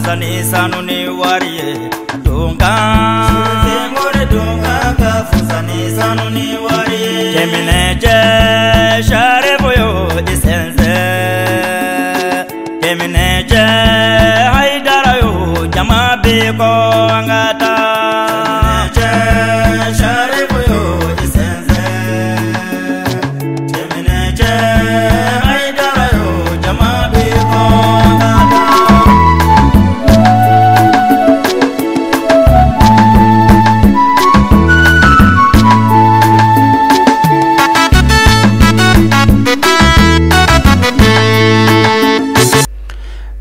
fusa ni sanu ni wari ye donka Senghor donka ka fusa ni sanu ni wari ye Keminɛjɛ Sharifu yo isense Keminɛjɛ Haidara yo jama bɛ kɔ an ka taa Keminɛjɛ Sharifu yo isense Keminɛjɛ Haidara yo jama bɛ kɔ an ka taa.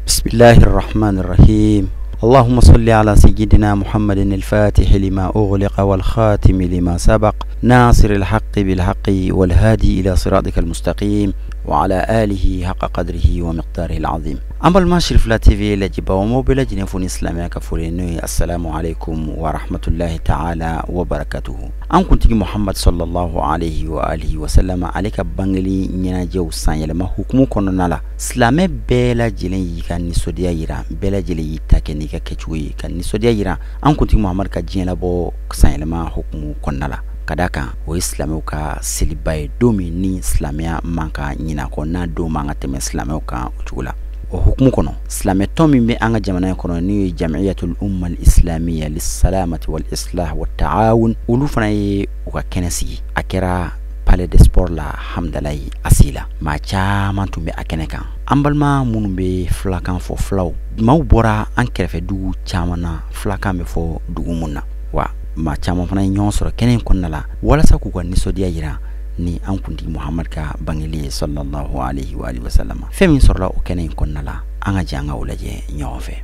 بسم الله الرحمن الرحيم. اللهم صل على سيدنا محمد الفاتح لما أغلق والخاتم لما سبق ناصر الحق بالحق والهادي إلى صراطك المستقيم وعلى آله حق قدره ومقداره العظيم. أما الماشر فلا تي في لجبا وموبلا جنفون إسلامية كفولينوي. السلام عليكم ورحمة الله تعالى وبركاته. أن كنت محمد صلى الله عليه وآله وسلم عليك بانجلي نينا سان يلما حكمو كوننا سلامة بلا جلين يكا نسوديا يرا بلا جلين يتاكي نيكا كتوي كان نسوديا يرا. أن كنت محمد كجين لبو سان يلما حكمو كوننا kadaka o ye silamɛw ka seliba ye don min ni silamɛya man ka ɲina kɔ n'a don man ka tɛmɛ silamɛw kan o cogo la. O hukumu kɔnɔ silamɛtɔn min bɛ an ka jamana in kɔnɔ n'o ye Jamiyatul Umma al-Islamiyya lis-salamati wal-islah wat-ta'awun, olu fana ye u ka kɛnɛ sigi. A kɛra Palais des Sports la Hamdalayi Asila. Maa caman tun bɛ a kɛnɛ kan. An balima minnu bɛ filakan fɔ filaw, maaw bɔra an kɛrɛfɛ dugu caman na filakan bɛ fɔ dugu mun na. Wa maa caman fana ye ɲɔgɔn sɔrɔ kɛnɛ in kɔnɔna la walasa k'u ka nisɔndiya yira ni an kuntigi Muhamad ka bangeli ye sallallahu alaihi wa alihi wa sallam. Fɛn min sɔrɔla o kɛnɛ in kɔnɔna la, an ka jɛ an ka o lajɛ ɲɔgɔn fɛ.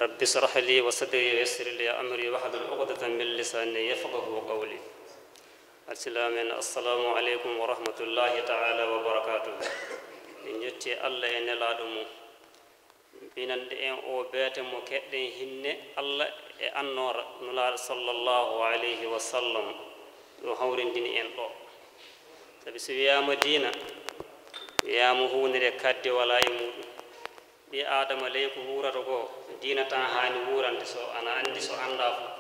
رب اشرح لي وصدري ويسر لي أمري واحلل عقدة من لساني يفقهوا قولي. السلام عليكم ورحمة الله تعالى وبركاته. En jetti Allah e nelaaɗo mum binande en o beete mo keɗɗen hinne Allah e annoora nulaaɗo sallallahu alayhi wa sallam ɗum hawrindini en ɗo. Sabi so wiyaama diina wiyaama huunde nde kadde walaa e muɗum. Ɓi Adama ley ko wuurata ko diina tan haani wuurande so ana anndi so anndaa fof.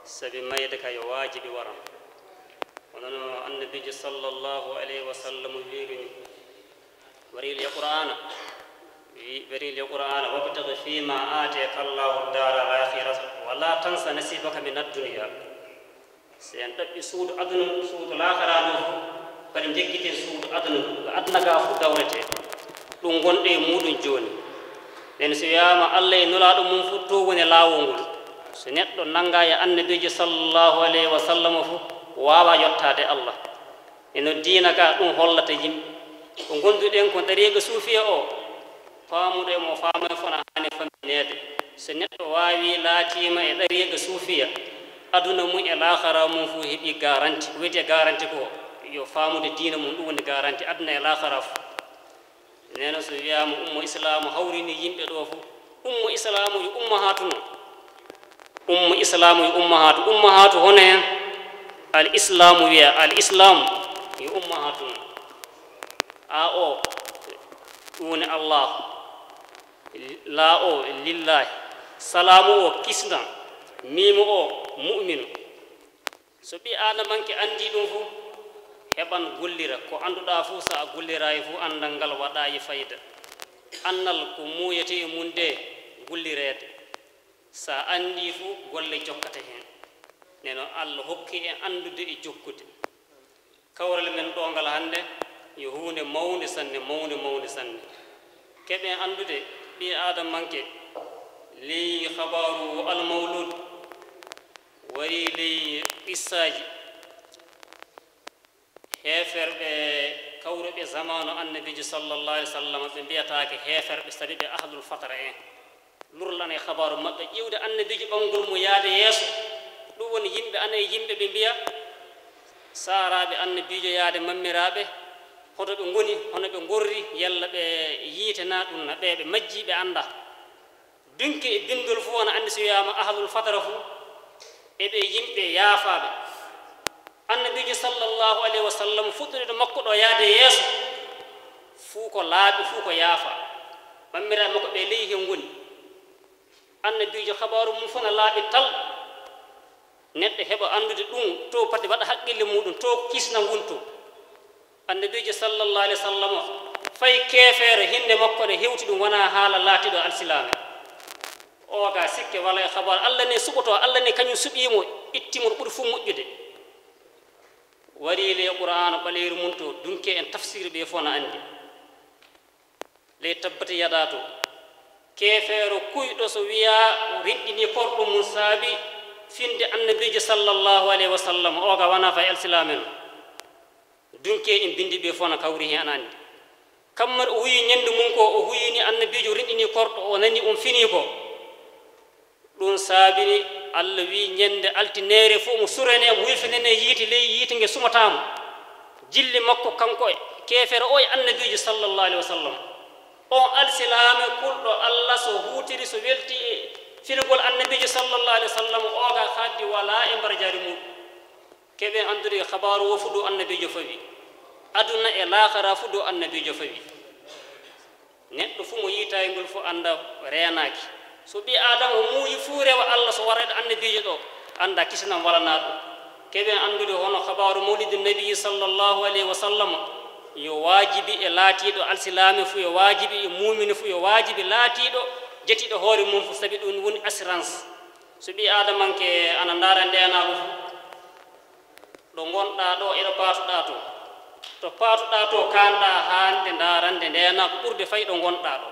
Sabi mayde ka yo waajibi waran. Hono no annabiijo sallallahu alayhi wa sallam wiiri ni waril e qur'ana waril e qur'ana wabtaghi fima ataka Allahu dara al-akhirata wala tansa nasibaka min ad-dunya. So en ɗaɓɓi suudu aduna suudu laakhara ndu fof kadi jeggiten suudu aduna ndu aduna ga fof dawrete ɗum gonɗo e muɗum jooni. Nden so wiyaama Allah e nulaaɗo mum fof to woni laawol ngol so neɗɗo nannga e annabiijo sallallahu alayhi wa sallam fof waawa yottaade Allah. Eno diina ka ɗum hollata yimɓe ko gonduɗen ko ɗariiga suufiya o faamuɗo e mo faama fof no haani fammineede. So neɗɗo waawi laatiima e ɗariiga suufiya aduna mum e laakhara mum fof heɓii garanti. Ko wiyetee garanti ko yo faamude diina mum ɗum woni garanti aduna e laakhara fof. Neno so wiyaama ummo islamu hawrini yimɓe ɗo fof ummo islamu yo ummahatu noon ummo islamu yo ummahatu ummahatu hono hen al islamu wiya al islamu yo ummahatu noon a o ɗum woni Allah la o lillahi salamu o kisdan mimu o mu'minu. So ɓi adamanke andi ɗum fof heɓan gollira ko annduɗaa fof so a golliraayi fof anndal ngal waɗaayi fayida. Annal ko muuyete e mum de gollireede so a anndii fof golle jokkata heen. Neno Allah hokki en anndude e jokkude. Kawral men ɗo ngal hannde yo huunde mawnde sanne mawnde mawnde sanne. Keɓen anndude ɓii aadamanke ley habaru almawlud wari ley qissaaji heeferɓe kawruɓe zamanu annabijo sallallahu alaihi wa sallam ɓe mbiyataake heeferɓe sabi ɓe ahlul fatara en lurlan e habaru maɓɓe ƴiwde annabijo ɓamgol mum yaade yeeso. Ɗum woni yimɓe ana e yimɓe ɓe mbiya saaraaɓe annabijo yaade mammiraaɓe hoto ɓe ngoni hono ɓe gorri yalla ɓe yiitana ɗum na ɓe ɓe majji ɓe annda. Dunke e bindol fof ana anndi so wiyaama ahlul fatara fof eɓe yimɓe yaafaaɓe. Annabijo sallallahu alayhi wa sallam fuɗɗude ɗo makko ɗo yaade yeeso Fuu ko laaɓi fuu ko yaafa bammiraaɓe makko ɓe ley hen ngoni annabiijo habaru mum fof no laaɓi tal neɗɗo heɓa anndude ɗum to pati waɗa haqqille muɗum to kisna ngun to annabiijo sallallahu alaihi wasallam fay keefeere hinde makko ne hewti ɗum wona haala laatiɗo alsilame o ga sikke wala e habaru Allah ne suɓoto Allah ne kañum suɓiimo ittimo ɗo ɓuri fuu moƴƴude wari le qur'ana ɓaleeru mum to dunke en tafsir ɓe fof no anndi ley tabbati yada to keefeero kuyɗo so wiya rinɗini korɗo mum saabi finde annabiijo sallallahu alayhi wa sallam o ga wona fay alsilame no dunke en bindi ɓe fof no kawri hen ana anndi kammar o huyi ñande mum ko o huyini annabiijo rinɗini korɗo o nani on fini ko ɗum saabini Allah wi ñande altineere fof mo surane mo huyfinene yiite ley yiite nge sumatamo jilli makko kanko e keefere o e annabiijo sallallahu alayhi wa sallam on alsilame kulɗo Allah so huutiri so welti e finugol annabiijo sallallahu alayhi wa sallam o ga haddi wala e mbarjaari muɗum keɓe andude habaru o fu dow annabiijo fawi aduna e laakara fu dow annabiijo fawi neɗɗo fu mo yiitayi ngol fu annda reenaaki so ɓi adama o muuyi fuu rewa Allah so warede annabiijo ɗo annda kisinam walanaa ɗum keɓen anndude hono habaru mawlidi nabii sallallahu alayhi wa sallam yo waajibi e laatiiɗo alsilame fu yo waajibi e muumini fu yo waajibi laatiiɗo jetiɗo hoore mum fu sabi ɗum woni assurance so ɓi adamanke ana ndaara ndeenaago fu ɗo gonɗaa ɗo eɗo paatuɗaa to to paatuɗaa to kaanɗaa haande ndaarande ndeenaago ɓurde fayi ɗo gonɗaa ɗo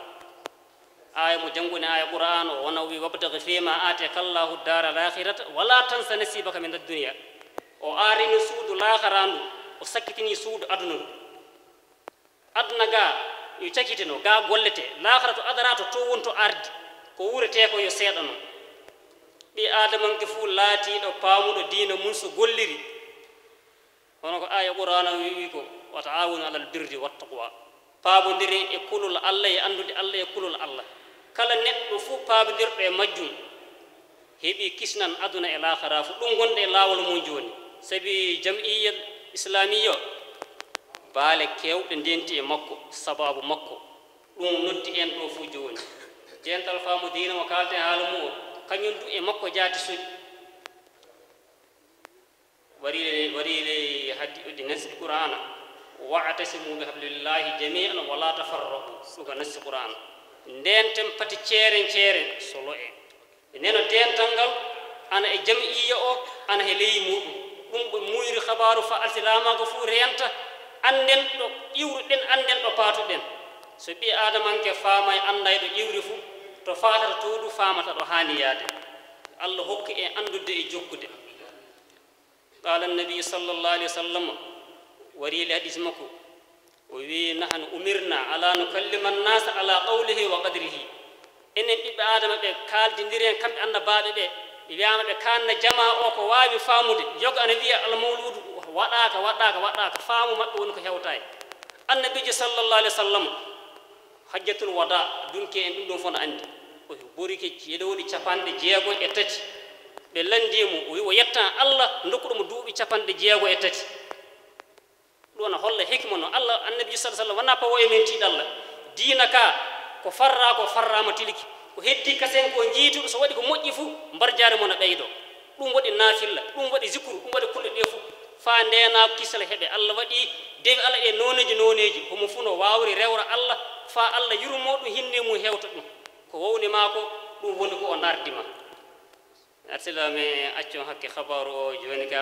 aya mo jannguni aya qur'an o wona wi wabtagi fima ateka llahu dara l akhirata wala tansa nasibaka min addunia o arini suudu lahara ndu o sakkitini suudu aduna ndu aduna ga yo cakkitino ga gollete lahara to adara to to woni to ardi ko wurete ko yo seeɗano ɓi adamanke fuu laatiiɗo paamuɗo diina mum so golliri hono ko aya qur'an o wi ko wa taawunu alal birri wattaqwa paabondiri e kulol Allah e anndude Allah e kulol Allah kala neɗɗo fuu paabondirɗo e majjum heɓi kisnan aduna e lahara fu ɗum gonɗe e laawol mum jooni sabi jamiya islamia baale keewɗe ndenti e makko sababu makko ɗum noddi en ɗo fuu jooni jental faamu diina mo kaalten haala mum o kañum du e makko jaati soƴi warile haddi ɗi nasi qur'ana wa'tasimu bi hablillahi jami'an wa la tafarraqu ɗum ko nasi qur'ana ndenten pati ceeren ceeren solo en neno dental ngal ana e jamiya o ana he ley muɗum ɗum ɓe muyri habaru fa alsilamago fuu renta anden ɗo ƴiwruɗen anden ɗo paatuɗen so ɓi adamanke faama e annda ɗo ƴiwri fuu to faatata to du faamata ɗo haani yaade Allah hokki en andude e jokkude qala annabi sallallahu alaihi wa sallam wari hadis makko o wi nahnu umirna ala nukallima annasa ala qawlihi wa qadrihi enen ɓiɓɓe adama ɓe kaaldindiren kamɓe annabaɓe ɓe ɓe wiyama ɓe kanna jama o ko waawi faamude yoga ana wiya almawludu waɗaaka waɗaaka waɗaaka faamu maɓɓe woni ko hewtayi annabijo sallallahu alaihi wa sallam hajjatul wada dunke en ɗum ɗon fof no anndi o borike jeɗowɗi 63 ɓe landimo o wi o yettan Allah dokkuɗomo duuɓi 63 ɗum na holla hikma no Allah annabijo sallallahu alaihi wa sallam wona pawo e men tiiɗ Allah diina ka ko farra ko farrama tiliki ko heddi kasen ko jiituɗo so waɗi ko moƴƴi fuu mbarjaari mo no ɓeydo ɗum waɗi naafilla ɗum waɗi zikru ɗum waɗi kulle ɗe fuu faa ndeena kisal heɓe Allah waɗi dewi Allah e nooneji nooneji homo fuu no waawri rewra Allah faa Allah yurmo ɗum hinne mum hewta ɗum ko wowni ma ko ɗum woni ko o nardima arsilame accon hakke habaru o joni ka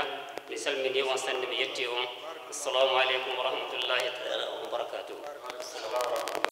mi salmini on sanne mi yetti on assalamu aleykum wa rahmatullahi taala wa barakatuhu.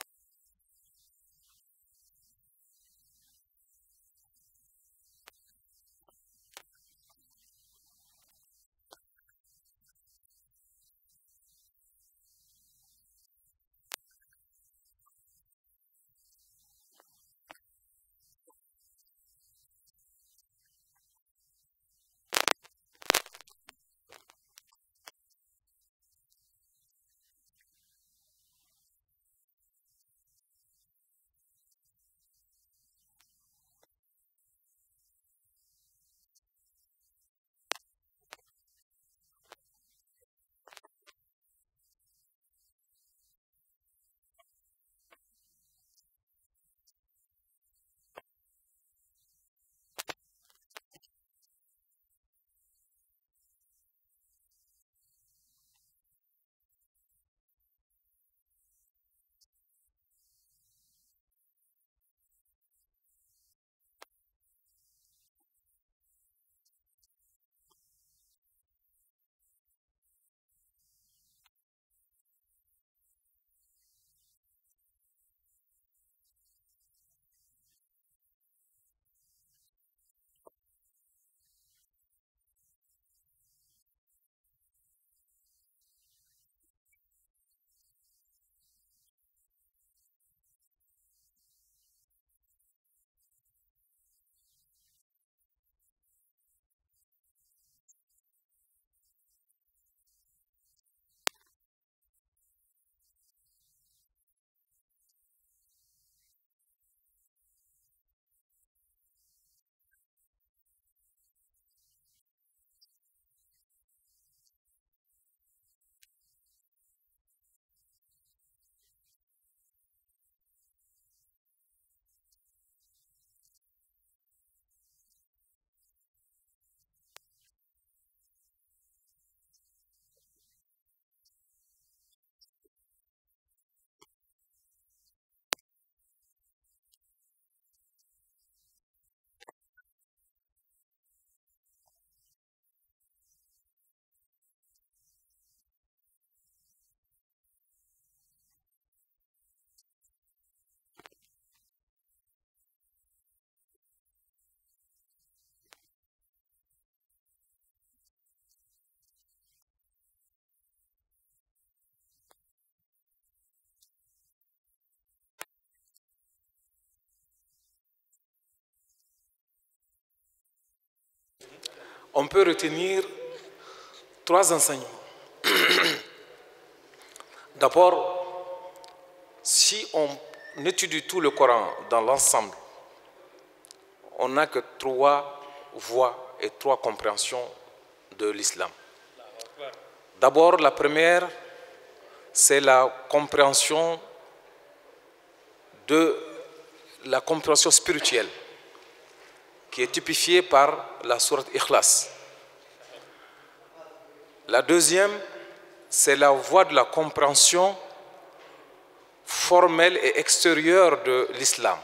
On peut retenir trois enseignements. D'abord, si on étudie tout le Coran dans l'ensemble, on n'a que trois voies et trois compréhensions de l'islam. D'abord, la première, c'est la compréhension de la compréhension spirituelle, qui est typifiée par la sourate Ikhlas. La deuxième, c'est la voie de la compréhension formelle et extérieure de l'islam,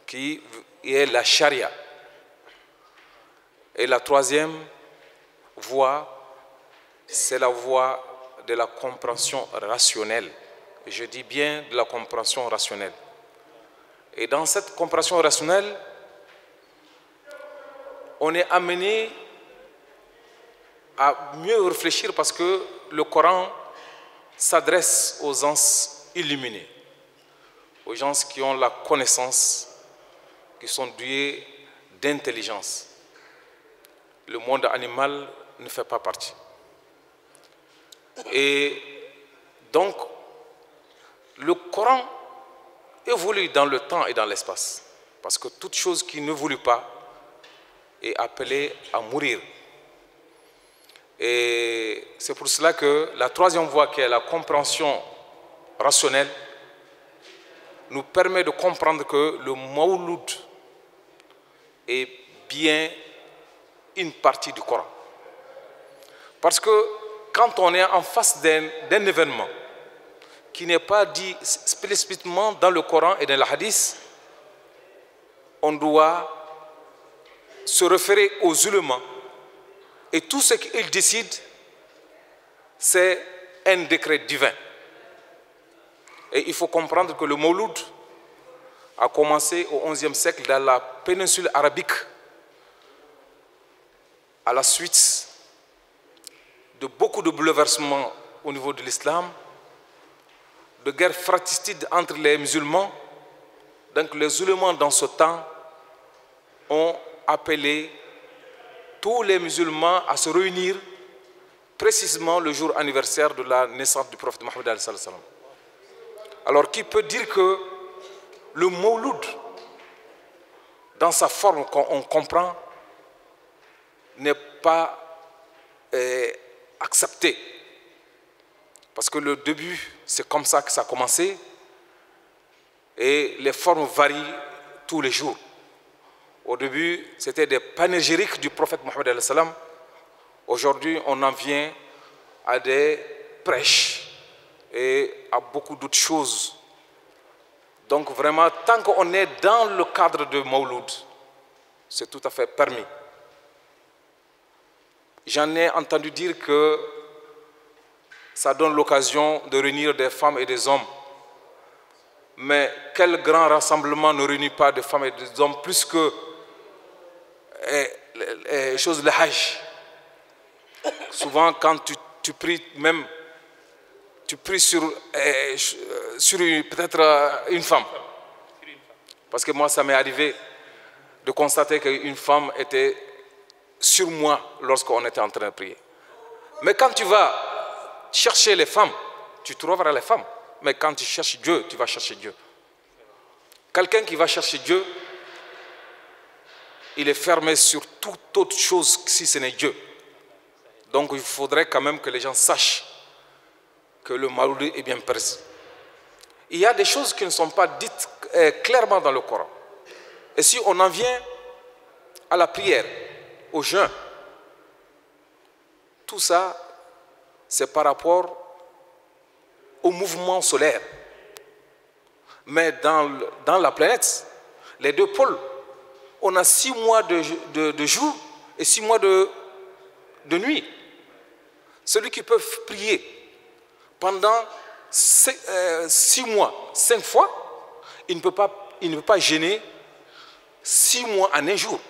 qui est la charia. Et la troisième voie, c'est la voie de la compréhension rationnelle. Je dis bien de la compréhension rationnelle. Et dans cette compréhension rationnelle, on est amené à mieux réfléchir parce que le Coran s'adresse aux gens illuminés, aux gens qui ont la connaissance, qui sont doués d'intelligence. Le monde animal ne fait pas partie. Et donc, le Coran évolue dans le temps et dans l'espace, parce que toute chose qui n'évolue pas est appelée à mourir. Et c'est pour cela que la troisième voie, qui est la compréhension rationnelle, nous permet de comprendre que le Mawloud est bien une partie du Coran. Parce que quand on est en face d'un événement qui n'est pas dit explicitement dans le Coran et dans le hadith, on doit se référer aux ulémas. Et tout ce qu'ils décident, c'est un décret divin. Et il faut comprendre que le Mawloud a commencé au XIe siècle dans la péninsule arabique, à la suite de beaucoup de bouleversements au niveau de l'islam, de guerres fratricides entre les musulmans. Donc les ulémas dans ce temps ont appelé tous les musulmans à se réunir précisément le jour anniversaire de la naissance du prophète Mohammed. Alors qui peut dire que le Mawloud, dans sa forme qu'on comprend, n'est pas accepté? Parce que le début, c'est comme ça que ça a commencé, et les formes varient tous les jours. Au début, c'était des panégyriques du prophète Mohammed. Aujourd'hui, on en vient à des prêches et à beaucoup d'autres choses. Donc vraiment, tant qu'on est dans le cadre de Mawloud, c'est tout à fait permis. J'en ai entendu dire que ça donne l'occasion de réunir des femmes et des hommes. Mais quel grand rassemblement ne réunit pas de femmes et des hommes plus que les choses de Hajj. Souvent, quand tu pries, même, tu pries sur peut-être une femme. Parce que moi, ça m'est arrivé de constater qu'une femme était sur moi lorsqu'on était en train de prier. Mais quand tu vas chercher les femmes, tu trouveras les femmes. Mais quand tu cherches Dieu, tu vas chercher Dieu. Quelqu'un qui va chercher Dieu, il est fermé sur toute autre chose si ce n'est Dieu. Donc il faudrait quand même que les gens sachent que le Mawloud est bien présent. Il y a des choses qui ne sont pas dites clairement dans le Coran. Et si on en vient à la prière, au jeûne, tout ça, c'est par rapport au mouvement solaire. Mais dans la planète, les deux pôles, on a 6 mois de jour et 6 mois de nuit. Celui qui peut prier pendant 6 mois, 5 fois, il ne peut pas gêner 6 mois en un jour.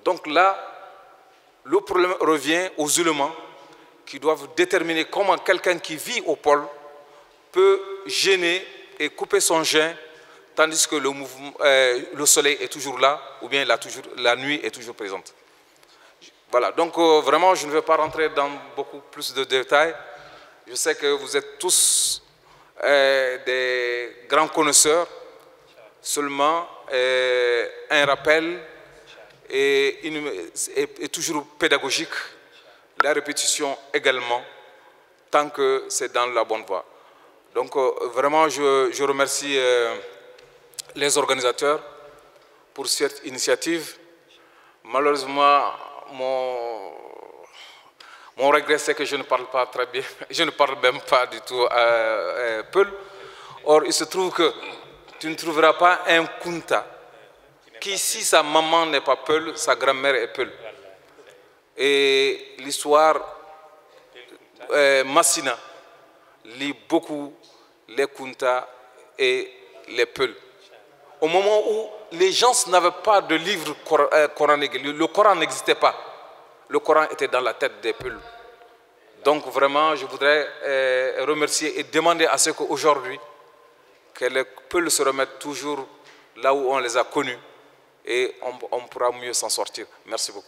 Donc là, le problème revient aux ulémas qui doivent déterminer comment quelqu'un qui vit au pôle peut gêner et couper son jeûne tandis que le mouvement, le soleil est toujours là, ou bien la nuit est toujours présente. Voilà, donc vraiment, je ne vais pas rentrer dans beaucoup plus de détails. Je sais que vous êtes tous des grands connaisseurs. Seulement, un rappel est toujours pédagogique. La répétition également, tant que c'est dans la bonne voie. Donc, vraiment, je remercie les organisateurs pour cette initiative. Malheureusement, mon regret, c'est que je ne parle pas très bien. Je ne parle même pas du tout Peul. Or, il se trouve que tu ne trouveras pas un Kunta qui, si sa maman n'est pas Peul, sa grand-mère est Peul. Et l'histoire Massina lie beaucoup les Kunta et les Peuls. Au moment où les gens n'avaient pas de livre coranique, le Coran n'existait pas. Le Coran était dans la tête des Peuls. Donc vraiment, je voudrais remercier et demander à ce qu'aujourd'hui, que les Peuls se remettent toujours là où on les a connus et on pourra mieux s'en sortir. Merci beaucoup.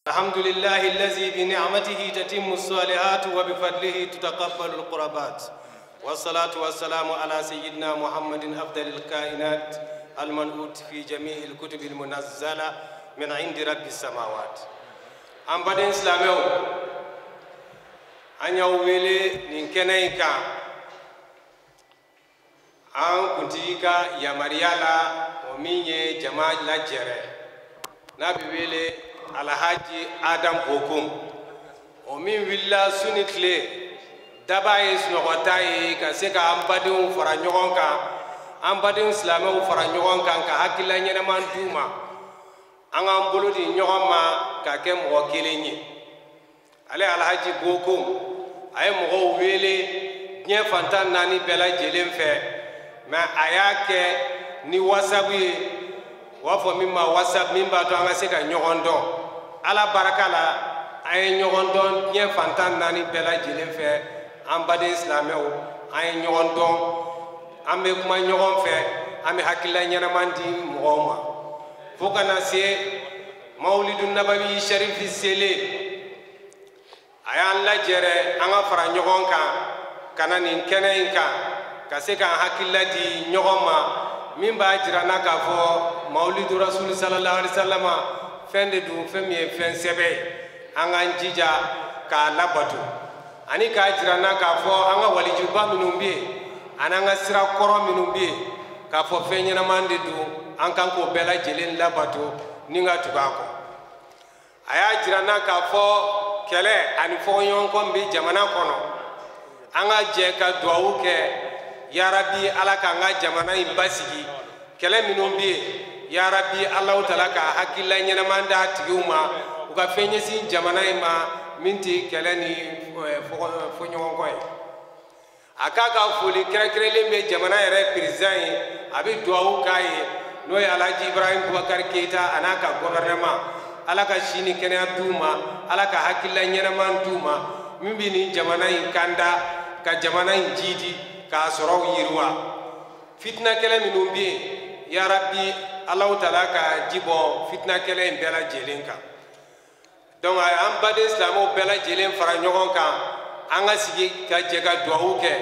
الحمد لله الذي بنعمته تتم الصالحات وبفضله تتقبل القربات، والصلاة والسلام على سيدنا محمد أفضل الكائنات المنعوت في جميع الكتب المنزلة من عند رب السماوات. An baden silamɛw, an y'aw wele nin kɛnɛ in kan an kuntigi ka yamaruya la, o min ye jama lajɛrɛ n'a bɛ wele Alhaji Adam Bokum, o min wulila su ni tile, daba ye sunɔgɔta ye, ka se ka an badenw fara ɲɔgɔn kan, an badenw silamɛw fara ɲɔgɔn kan, ka hakilila ɲɛnama d'u ma, an k'an bolo di ɲɔgɔn ma ka kɛ mɔgɔ kelen ye. Ale Alhaji Bokum, a ye mɔgɔw wele diɲɛ fantan naani bɛɛ lajɛlen fɛ, mɛ a y'a kɛ ni WhatsApp ye, u b'a fɔ min ma WhatsApp, min b'a to an ka se ka ɲɔgɔn dɔn. Ala barika la, an ye ɲɔgɔn dɔn diɲɛ fantan naani bɛɛ lajɛlen fɛ. An baden silamɛw, an ye ɲɔgɔn dɔn, an bɛ kuma ɲɔgɔn fɛ, an bɛ hakilila ɲɛnama di mɔgɔw ma, fo ka na se Mawulidu Nabawi Sharifi selen, a y'an lajɛrɛ an ka fara ɲɔgɔn kan ka na nin kɛnɛ in kan, ka se k'an hakilila di ɲɔgɔn ma, min b'a jira n na k'a fɔ Mawulidu Rasulu sallallahu alaihi wa sallam fɛn de don, fɛn min ye fɛn sɛbɛ ye, an k'an jija k'a labato, ani k'a jira n na k'a fɔ an ka walijuba minnu bɛ yen ani an ka sira kɔrɔ minnu bɛ yen, k'a fɔ fɛn ɲɛnama de don, an kan k'o bɛɛ lajɛlen labato ni ka tugu a kɔ. A y'a jira n na k'a fɔ kɛlɛ ani fɔɲɔgɔnkɔ min bɛ jamana kɔnɔ, an ka jɛ ka duwawu kɛ, yarabi Ala k'an ka jamana in basigi. Kɛlɛ minnu bɛ yen, yarabi Alahu tala ka hakilila ɲɛnama d'a tigiw ma, u ka fɛn ɲɛsin jamana in ma min tɛ kɛlɛ ni fɔɲɔgɔnkɔ ye. A k'a ka foli kɛrɛnkɛrɛnlen bɛ jamana yɛrɛ président ye, a bɛ duwawu k'a ye, n'o ye Alhaji Ibrahim Boubacar Keita a n'a ka gouvernement. Ala ka si ni kɛnɛya d'u ma, Ala ka hakilila ɲɛnama d'u ma min bɛ nin jamana in kanda, ka jamana in jidi, k'a sɔrɔw yiriwa. Fitina kɛlɛ minnu bɛ yen, yarabi Alahu tala ka ji bɔ fitina kɛlɛ in bɛɛ lajɛlen kan. Donc an baden silamɛw bɛɛ lajɛlen fara ɲɔgɔn kan, an ka sigi ka jɛ ka duwawu kɛ.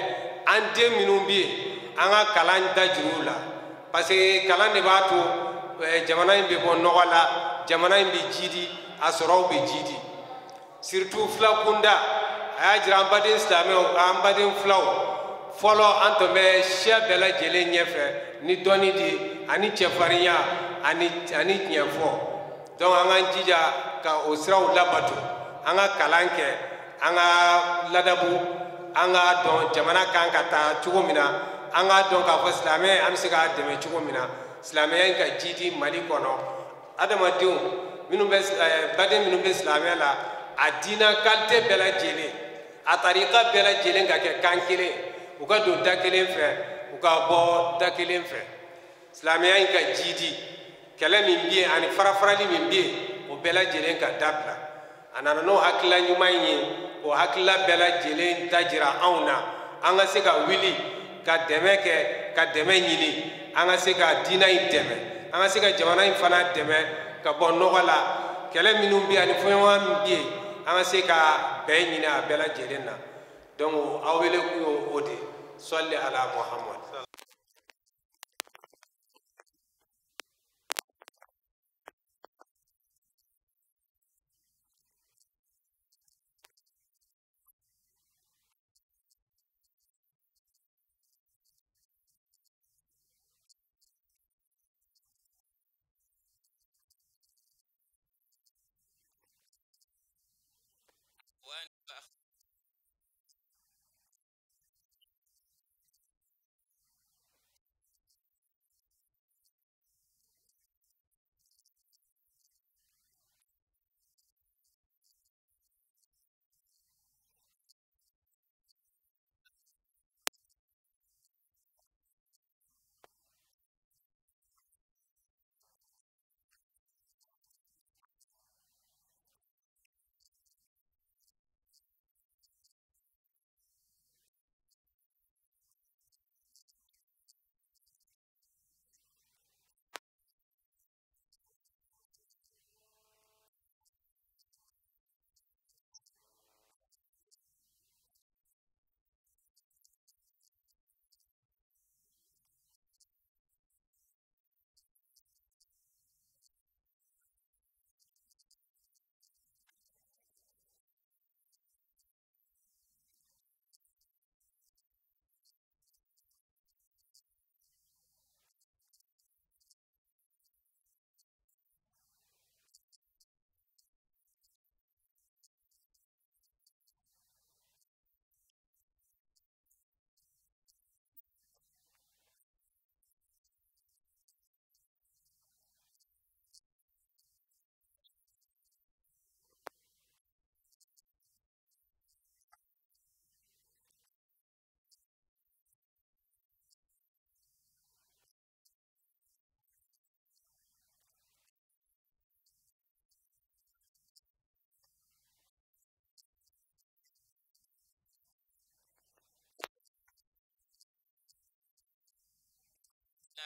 An den minnu bɛ yen, an ka kalan dajuru la, parce que kalan de b'a to jamana in bɛ bɔ nɔgɔ la, jamana in bɛ jidi, a sɔrɔw bɛ jidi. Surtout fila kunda, a y'a jira an baden silamɛw, an baden filaw, fɔlɔ an tun bɛ siya bɛɛ lajɛlen ɲɛfɛ ni dɔnni de ani cɛfarinya ani tiɲɛ fɔ. Donc an k'an jija ka o siraw labato, an ka kalan kɛ, an ka ladabu, an k'a dɔn jamana kan ka taa cogo min na, an k'a dɔn k'a fɔ silamɛ an bɛ se k'a dɛmɛ cogo min na, silamɛya in ka jidi Mali kɔnɔ. Adamadenw minnu bɛ baden minnu bɛ silamɛya la, a diina kalite bɛɛ lajɛlen, a tarika bɛɛ lajɛlen ka kɛ kan kelen, u ka don da kelen fɛ, u ka bɔ da kelen fɛ. Silamɛya in ka jidi, kɛlɛ min bɛ yen ani farafarali min bɛ yen, o bɛɛ lajɛlen ka dabila. A nana n'o hakilila ɲuman in ye, o hakilila bɛɛ lajɛlen ta jira anw na, an ka se ka wuli ka dɛmɛ kɛ, ka dɛmɛ ɲini, an ka se ka diinɛ in dɛmɛ, an ka se ka jamana in fana dɛmɛ ka bɔ nɔgɔ la. Kɛlɛ minnu bɛ yen ani fɔɲɔgɔn min bɛ yen, an ka se ka bɛn ɲini a bɛɛ lajɛlen na. Donc aw wele kun ye o de ye. Sɔli ala Muhammad.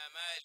الأعمال.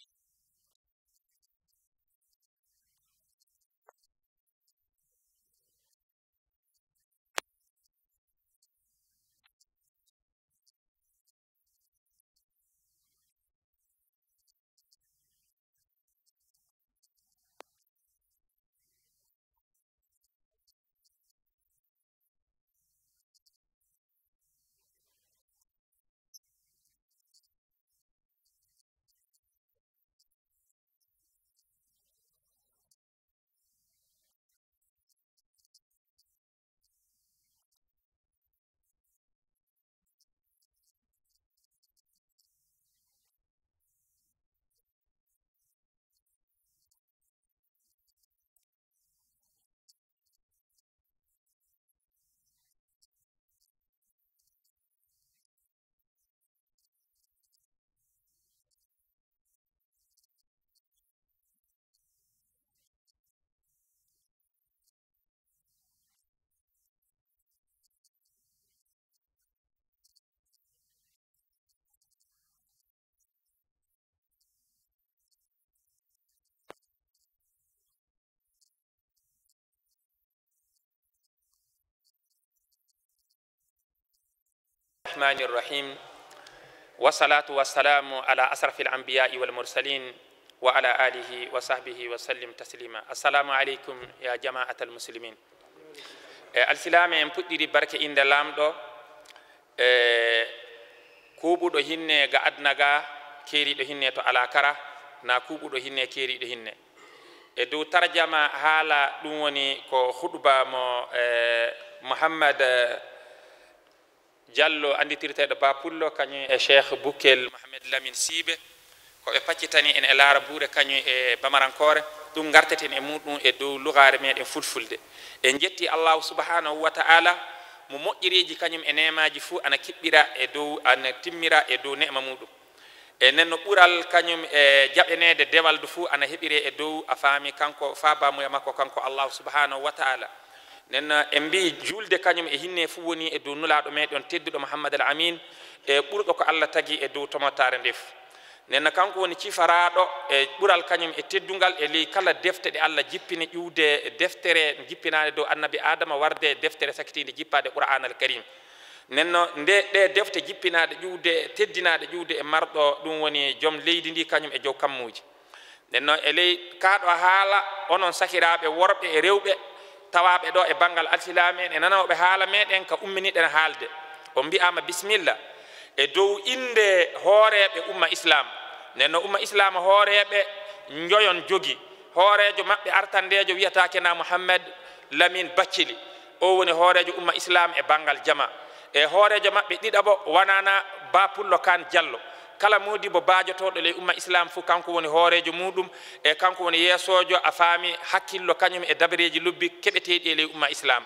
الرحمن الرحيم، والصلاة والسلام على أشرف الأنبياء والمرسلين وعلى آله وصحبه وسلم تسليما. السلام عليكم يا جماعة المسلمين. السلام en puɗɗiri barke inde lamɗo kuuɓuɗo hinne ga adna ga keeriɗo hinne to alakara na kuuɓuɗo hinne keeriɗo hinne e dow tarjama haala ɗum woni ko huɗba mo Mouhammad Diallo anditirteɗo Bapullo kañum e Cheikh Boukel Mohamed Lamine Sibe ko ɓe paccitani en e laara buure kañum e bamarankore ɗum garteten e muɗum e dow lugare meɗen fulfulde. En jetti Allahu subhanahu wa ta'ala mo moƴƴiriji kañum e nemaji fuu ana kiɓɓira e dow ana timmira e dow nema muɗum e nenno ɓural kañum e jaɓenede dewaldu fuu ana heɓire e dow a faami kanko fa bamuya makko kanko Allahu subhanahu wa ta'ala. Nenno en mbi julde kañum e hinne fuu woni e dow nulaaɗo meɗen tedduɗo Mouhammad al Amin e ɓurɗo ko Allah tagi e dow tomotare nde fuu. Nenno kanko woni cifaraaɗo e ɓural kañum e teddungal e ley kala defte ɗe Allah jippini ƴuwde deftere jippinaade dow annabi Adama warde deftere sakitiinde jippaade Qur'an al Karim. Nenno nde ɗe defte jippinaaɗe ƴuwde teddinaaɗe ƴuwde e marɗo ɗum woni joom leydi ndi kañum e jow kammuuji. Nenno e ley kaaɗo haala onon sakiraaɓe worɓe e rewɓe tawaɓe ɗo e banggal alsilami en e nanoɓe haala meɗen ka umminiɗen haalde on mbiyama bisimilla e dow inde hooreɓe umma islam. Nenno umma islam hooreɓe joyon jogi hoorejo maɓɓe artandejo wiyatake na Mouhammad Lamine Bathily o woni hoorejo umma islam e banggal jama e hoorejo maɓɓe ɗiɗaɓo wonana Bapullo Kan Diallo kala modibo baajotoɗo ley umma islam fuu kanko woni hoorejo muɗum e kanko woni yeesojo a faami hakkillo kañum e dabareji lobbi keɓeteɗi e ley umma islam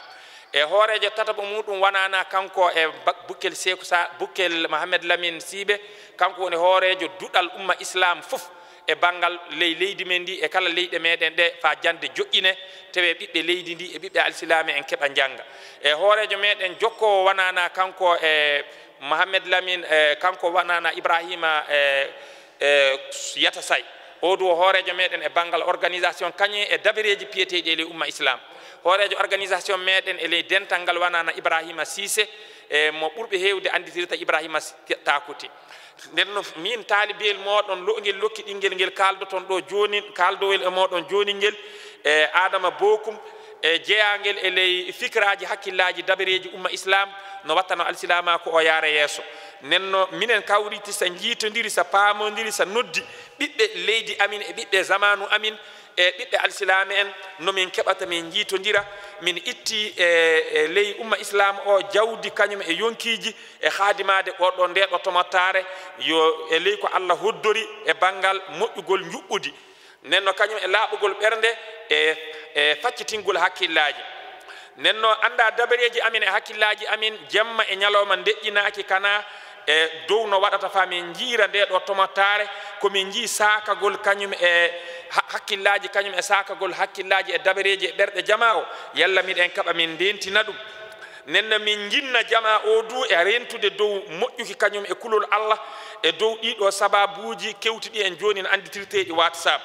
e hoorejo tataɓo muɗum wonana kanko e Boukel Sekou Sa Boukel Mohamed Lamine Sibe kanko woni hoorejo duɗal umma islam fof e banggal ley leydi men ndi e kala leyɗe meɗen ɗe fa jande joƴƴine tawe ɓiɓɓe leydi ndi e ɓiɓɓe alsilami en keɓa jangga e hoorejo meɗen jokkowo wonana kanko e Mohamed Lamine kanko wonana Ibrahima Yata Say o du hoorejo meɗen e banggal organisation kañum e dabareji piyeteɗi e ley umma islam hoorejo organisation meɗen e ley dental ngal wonana Ibrahima Cissé e mo ɓurɓe hewde anditirta Ibrahima Takuti. Nden min taalibel moɗon lo'ngel lokki ɗingel ngel kaldoton ɗo joni kaldowel e moɗon joni ngel e Adama Bokum e jeeyangel e ley fikraji hakkillaji dabareji umma islam no wattano alsilama ko o yaara yeeso. Nenno minen kawriti sa jiitodiri sa paamodiri sa noddi ɓiɓɓe leydi amin e ɓiɓɓe zamanu amin e ɓiɓɓe alsilame en no min keɓata min jiitodira min itti e ley umma islam o jawdi kañum e yonkiji e haadimade oɗo nde ɗo tomottare yo e ley ko Allah hoddori e banggal moƴƴugol juɓɓudi nenno kañum e laaɓugol ɓernde e faccitingol hakkillaji. Nenno anda dabareji amin e hakkillaji amin jemma e ñalawma deƴƴinaki kana e dow no waɗata fa min jiira nde ɗo tomottare komin jii sakagol kañum e hakkillaji kañum e sakagol hakkillaji e dabareji e ɓerɗe jama o yalla miɗen kaɓa min ndentina ɗum. Nenno min jinna jama o du e rentude dow moƴƴuki kañum e kulol Allah e dow ɗiɗo sababuji kewtiɗi en joni no anditirteɗi WhatsApp.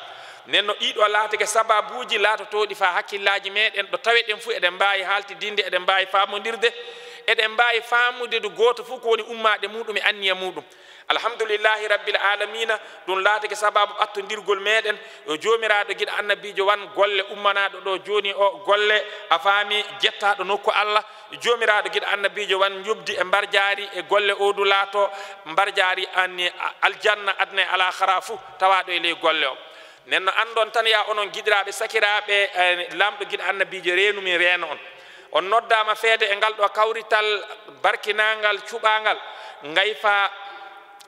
Nenno ɗiɗo laatake sababuji laatotoɗi fa hakkillaji meɗen ɗo taweɗen fu eɗen mbawi haaltidinde, eɗen mbawi famodirde, eɗen mbawi famude do goto fu ko woni ummade muɗum e anniya muɗum. Alhamdulillahi rabbil alamina, ɗum laatake sababu ɓattodirgol meɗen. Yo jomiraɗo guiɗa annabijo wan golle ummanaɗo ɗo joni o golle a faami jettaɗo nokku Allah. Jomiraɗo guiɗa annabijo wan jobdi e mbarjaari e golle o du laato mbarjaari anni aljanna adna e alakhara fu tawaɗo e ley golle o. Nenno andon tan ya onon giɗiraɓe sakiraɓe, lamɗo guiɗa annabijo reenu min reena on. On noddama feede e ngal ɗo kawrital barkinangal cuɓangal gayfa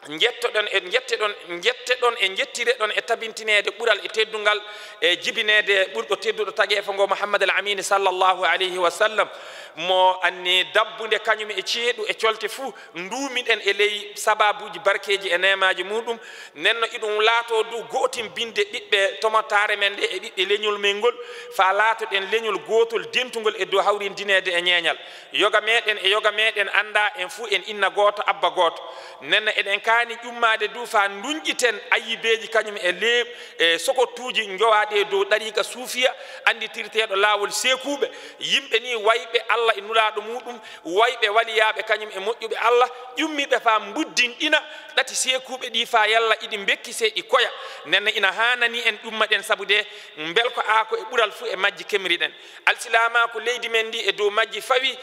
jettoɗon e jetteɗon e jettireɗon e tabintinede ɓural e teddungal e jibinede ɓurɗo tedduɗo taguefa ngo Mouhammad al Amine sallallahu alayhi wa sallam, mo anni dabbude kañum e ceeɗu e colte fuu ndumiɗen e ley sababuji barkeji e nemaji muɗum. Nenno iɗum laato du gotin binde ɓiɓɓe tomotare men nde e ɓiɓɓe leñol men ngol fa laatoɗen leñol gotol dentugol e dow hawrindinede e ñeñal. Yoga meɗen e yoga meɗen anda en fuu en inna goto abba goto. Nenno eɗen kaani ƴummade du fa duñƴiten ayibeji kañum e leeb e sokottuji jowaɗe e dow ɗariqa suufiya anditirteɗo laawol seekuɓe. Yimɓe ni wayɓe Allah e nulaaɗo muɗum, wayɓe waliyaɓe kañum e moƴƴuɓe Allah, ƴummiɓe fa buddinɗina ɗati seekuɓe ɗi fa yalla iɗi bekkise ɗi koya. Nenno ina hanani en ɗummaɗen saabu de belko aako e ɓural fuu e majji kemriɗen. Alsilamako leydi men ndi e dow majji fawi,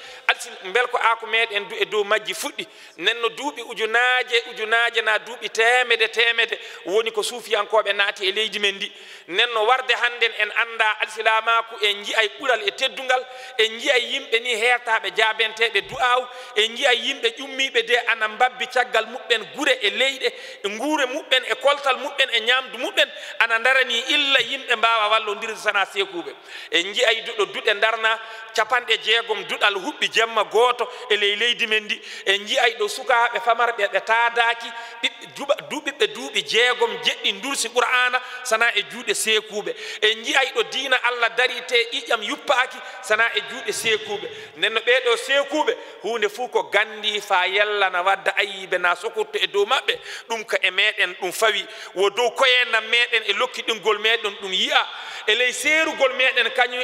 belko aako meɗen du e dow majji fuɗɗi. Nenno duuɓi ujunaje ujunaje na duuɓi temede temede woni ko suufiyankoɓe naati e leydi men ndi. Nenno warde hannden en anda alsilamako en jiyay ɓural e teddungal, en jiyay yimɓe ni hertaɓe jaabenteɓe du'aw, en jiyay yimɓe ƴummiɓe de ana mbabbi caggal muɓɓen gure e leyɗe e nguure muɓɓen e koltal muɓɓen e ñamdu muɓɓen ana darani illa yimɓe mbawa wallodirde sana seekuɓe. En jiyay duɗo duɗe darna 60 duɗal huɓɓi jemma goto e ley leydi men ndi. En jiyay ɗo sukaɓe famarɓe ɓe taadaki ɓiɓɓe duuɓi 6 7 dursi qur'ana sana e juuɗe seekuɓe. En jiyay ɗo diina Allah dari te ƴiƴam yuppaki sana e juuɗe seekuɓe. Nenno ɓeɗo seekuɓe hunde fuu ko gandi fa yella na wadda ayibe na sokotto e dow maɓɓe, ɗum ko e meɗen ɗum fawi wo dow koyenam meɗen e lokkiɗingol meɗen ɗum yiya e ley seerugol meɗen kañum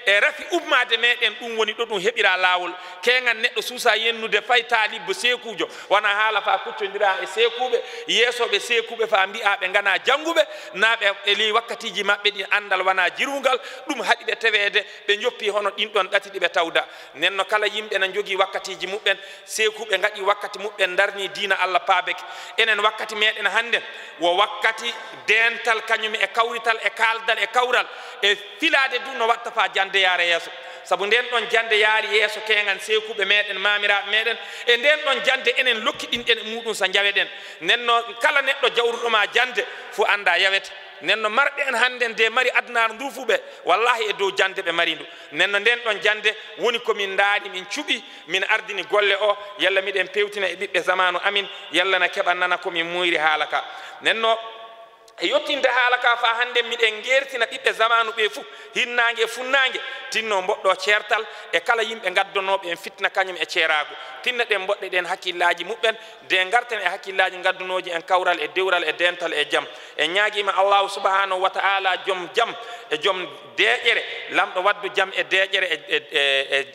e rafi ummade meɗen ɗum woni ɗo ɗum heɓira laawol. Kegan neɗɗo suusa yennude fay taalibbo seekujo wona haala fa kuccodira e seekuɓe yeesoɓe seekuɓe fa mbiya ɓe gana jannguɓe naɓe e ley wakkatiji maɓɓe ɗi andal wona jirwugal, ɗum haɗi ɓe tewede ɓe joppi hono ɗin ɗon ɗati ɗi ɓe tawda. Nenno kala yimɓe na jogii wakkatiji muɓɓen, seekuɓe gaɗi wakkati muɓɓen darni diina Allah paabeke. Enen wakkati meɗen hannde wo wakkati dental kañum e kawrital e kaaldal e kawral e filade du no watta fa jande yaara yeeso. Sabu nden ɗon jande yaari yeeso kegan seekuɓe meɗen mamiraɓe meɗen e nden ɗon jande enen lokkiɗinɗen e muɗum so jaweɗen. Nenno kala neɗɗo jawruɗoma jande fo anda yawete. Nenno marɓe en hannde nde mari adunaaru ndu fuu ɓe wallahi e dow jande ɓe mari ndu. Nenno nden ɗon jande woni komin ndaari min cuɓi min ardini golle o yalla miɗen pewtina e ɓiɓɓe zamanu amin yalla na keɓa nana komin muyri haala ka. Nenno e yettinde haala ka fa hannde miɗen gertina ɓiɓɓe zamanu ɓe fuu hinnaange e funnaange tinno mboɗɗo ceertal e kala yimɓe gaddonoɓe en fitna kañum e ceeraago. Tinna ɗen mboɗɗe ɗen hakkillaji muɓɓen de garten e hakkillaji gaddunoji en kawral e dewral e dental e jam. En ñaaguima Allahu subhanahu wa ta'ala joom jam e joom deeƴere lamɗo waddu jam e deeƴere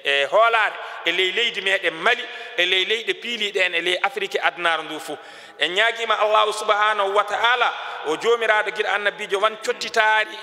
e hoolaare e ley leydi meɗen Mali e ley leyɗe piiliɗe en e ley Afrique adunaaru ndu fuu. En ñaaguima Allahu subhanahu wa ta'ala o joomiraaɗo giɗo annabijo wan cottitaari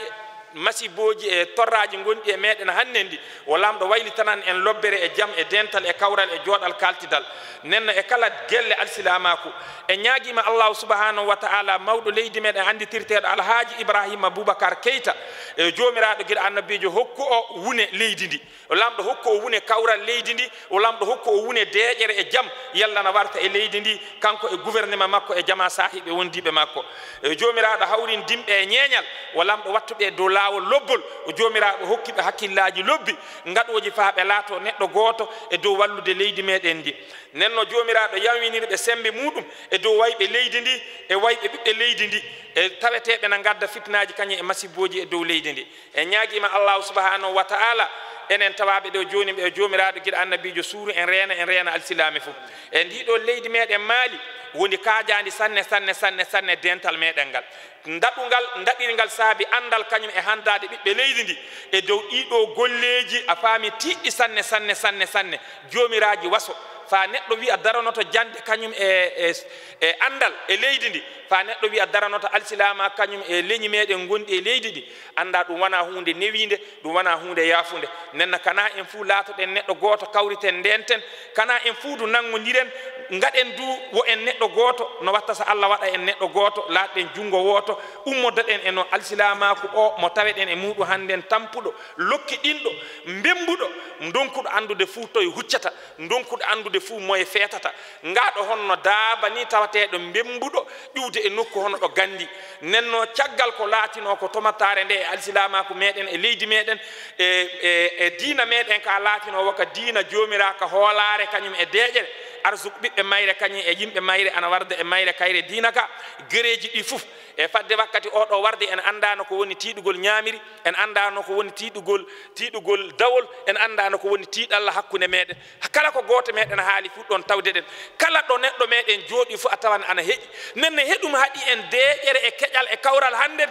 masiboji e torraji gonɗi e meɗen hannde ndi o lamɗo waylitanan en lobbere e jam e dental e kawral e jooɗal kaltidal. Nenno e kala gelle alsilamaku en ñaaguima Allahu subhanahu wa ta'ala mawɗo leydi meɗen anditirteɗo Alhaji Ibrahima Boubacar Keita e joomiraaɗo giɗo annabijo hokku o wune leydi ndi, o lamɗo hokku o wune kawral leydi ndi, o lamɗo hokku o wune deeƴere e jam yalla na warta e leydi ndi kanko e gouvernement makko e jama sahiɓe wondiɓe makko. E joomiraaɗo hawrin dimɓe e ñeeñal o lamɗo wattuɓe e dow laawol lobbol, o joomiraaɗo hokkiɓe hakkillaji lobbi gaɗoji faa ɓe laato neɗɗo gooto e dow wallude leydi meɗen ndi. Nenno joomiraaɗo yawinirɓe sembe muɗum e dow wayɓe leydi ndi e wayɓe ɓiɓɓe leydi ndi e taweteɓe na gadda fitnaji kañum e masiboji e dow leydi ndi. En ñaaguima Allahu subhanahu wa ta'ala Enen tawaɓe ɗo joni ɓe jomiraɗo guiɗa annabijo suuru en reena en reena alsilami fof. E ndiɗo leydi meɗen Maali woni kaajandi sanne sanne sanne sanne dental meɗen ngal daɗugal daɗirgal saabi andal kañum e handade ɓiɓɓe leydi ndi e dow ɗiɗo golleji a faami tiɗɗi sanne sanne sanne sanne jomiraji waso fa neɗɗo wi'a daranoto jande kañum e e andal e leydi ndi fa neɗɗo wi'a daranoto alsilama kañum e leñi meɗen gonɗi e leydi ndi anda ɗum wona hunde newinde ɗum wona hunde yaafunde nenna kana en fuu laatoɗen neɗɗo goto kawriten ndenten kana en fuu du nangodiren gaɗen du wo en neɗɗo goto no watta so Allah waɗa en neɗɗo goto laatɗen jungo woto ummodoɗen e no alsilamaku o mo taweɗen e muɗum hannden tampuɗo lokkiɗinɗo mbembuɗo donkuɗo andude fuu toye huccata donkuɗo andude fuu moye feetata ngaɗo honno daaba ni tawateɗo mbembuɗo ƴuwde e nokku hono ɗo gandi nenno caggal ko laatino ko tomatare nde e alsilamaku meɗen e leydi meɗen e diina meɗen ka laatino woka diina joomiraka hoolare kañum e deeƴere arsuku ɓiɓɓe mayre kañum e yimɓe mayre ana warda e mayre kayre diina ka gereji ɗi fof e fadde wakkati oɗo warde en andano ko woni tiiɗugol ñaamiri en andano ko woni tiiɗugol dawol en andano ko woni tiiɗalla hakkunde meɗen kala ko goto meɗen haali fu ɗon tawde ɗen kala ɗo neɗɗo meɗen jooɗi fu a tawan ana heƴi nenne heɗum haɗi en deeƴere e keƴal e kawral hannden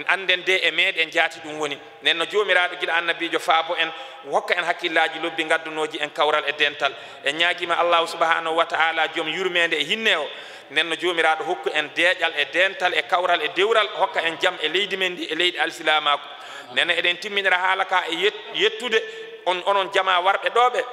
anden de e meɗen jaati ɗum woni nenno jomiraɗo guiɗa annabijo faabo en hokka en hakkillaji lobbi gaddunoji en kawral e dental en ñaaguima Allahu subahanahu wa ta'ala joom yurmede e hinne o nenno jomiraɗo hokku en deeƴal e dental e kawral e dewral hokka en jaam e leydi men ndi e leydi alsilamaku nenno eɗen timminira haala ka e yettude on onon jama warɓe ɗoɓe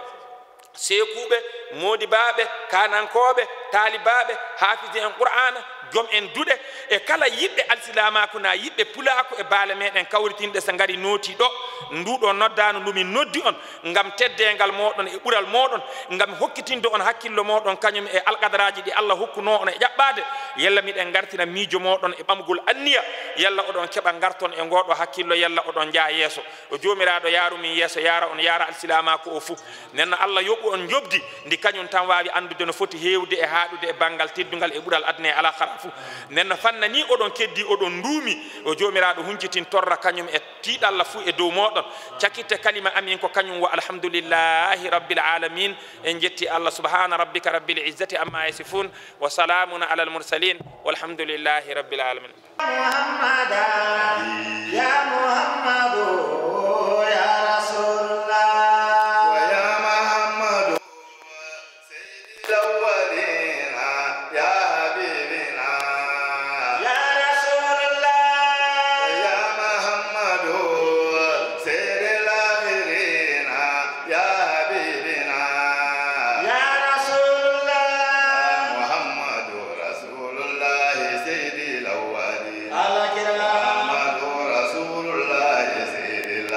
seekuɓe modibaɓe kanankoɓe taalibaɓe haafiji en qur'ana joom en duɗe e kala yiɓɓe alsilamaku na yiɓɓe pulaaku e baale meɗen kawritinɗe so ngari nooti ɗo nduɗo noddano ndumi noddi on ngam teddengal moɗon e ɓural moɗon ngam hokkitinde on hakkillo moɗon kañum e alkadaraji ɗi Allah hokkuno on e ƴaɓɓade yalla miɗen gartina miijo moɗon e ɓamgol anniya yalla oɗon keɓa garton e ngoɗo hakkillo yalla oɗon jaa yeeso o jomiraɗo yaarumin yeeso yaara on yaara alsilamaku o fuu nenno Allah yoɓu on jobdi ndi kañum tan wawi andude no foti heewde e haaɗude e banggal teddugal e ɓural aduna e alakara fu nenno fanna ni oɗon keddi oɗon nduumi o jomiraɗo huncitin torra kañum e tiiɗalla fuu e dow moɗon cakitte kalima amin ko kañum wa alhamdulillahi rabbil alamin en jetti Allah subhana rabbika rabbil izzati amma yasifun wa salamun ala al mursalin walhamdulillahi rabbil alamin. Muhammada ya Muhammadu ya Rasulullah wa ya Muhammadu sayyidil awwalina ya habibina ya Rasulullah ya Muhammadu sayyidil akhirina ya habibina ya Rasulullah Muhammadu Rasulullah sayyidil awwalina ala kiram Muhammadu Rasulullah sayyidil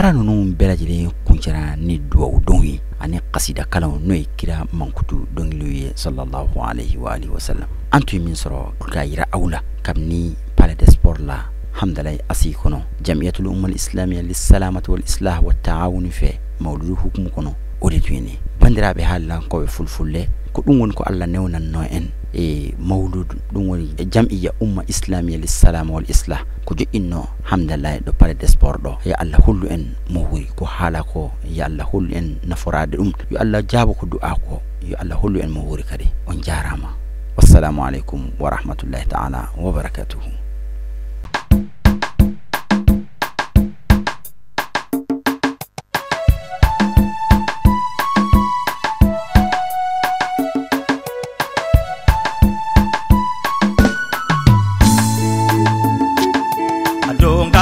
Baara ninnu bɛɛ lajɛlen kuncɛra ni duwawu don ye ani kasida kalanw, n'o ye kira mankutu dɔnkiliw ye, sallallahu alaihi wa alihi wasallam. An tun ye min sɔrɔ k'a yira aw la kabini Palais des Sports la Hamdalaye ACI kɔnɔ, Jamiyatul Umma Islamiyya lissalamati wal islah wa taawuni fɛ, mawuludu hukumu kɔnɔ, o de tun ye nin. Bandiraɓe, haallankoɓe fulfulde, ko ɗum woni ko Allah newnanno en e mawludu. Ɗum woni Jamiya Umma Islamia lissalama wal islah ko joƴƴinno Hamdallahi ɗo Palais des Sports ɗo. Yo Allah hollu en mo wuri ko haala ko, yo Allah hollu en naforade ɗum, yo Allah jaabo ko du'a ko, yo Allah hollu en mo wuri kadi. On jarama, wassalamu aleykum wa rahmatullahi taala wa barakatuhu. Donga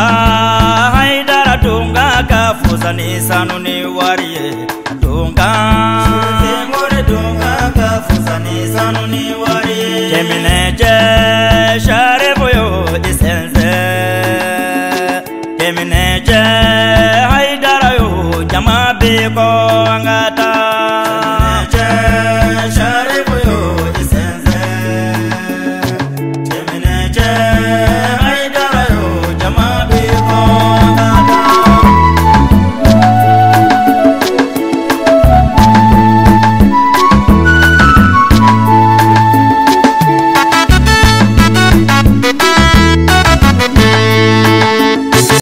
Haidara, donga ka fusa ni sanu ni wari ye. Donga Sengore, donga ka fusa ni sanu ni wari ye. Cɛminɛ cɛ sarifu yo isense, cɛminɛ cɛ Haidara yo, jama bɛ kɔ an ka taa.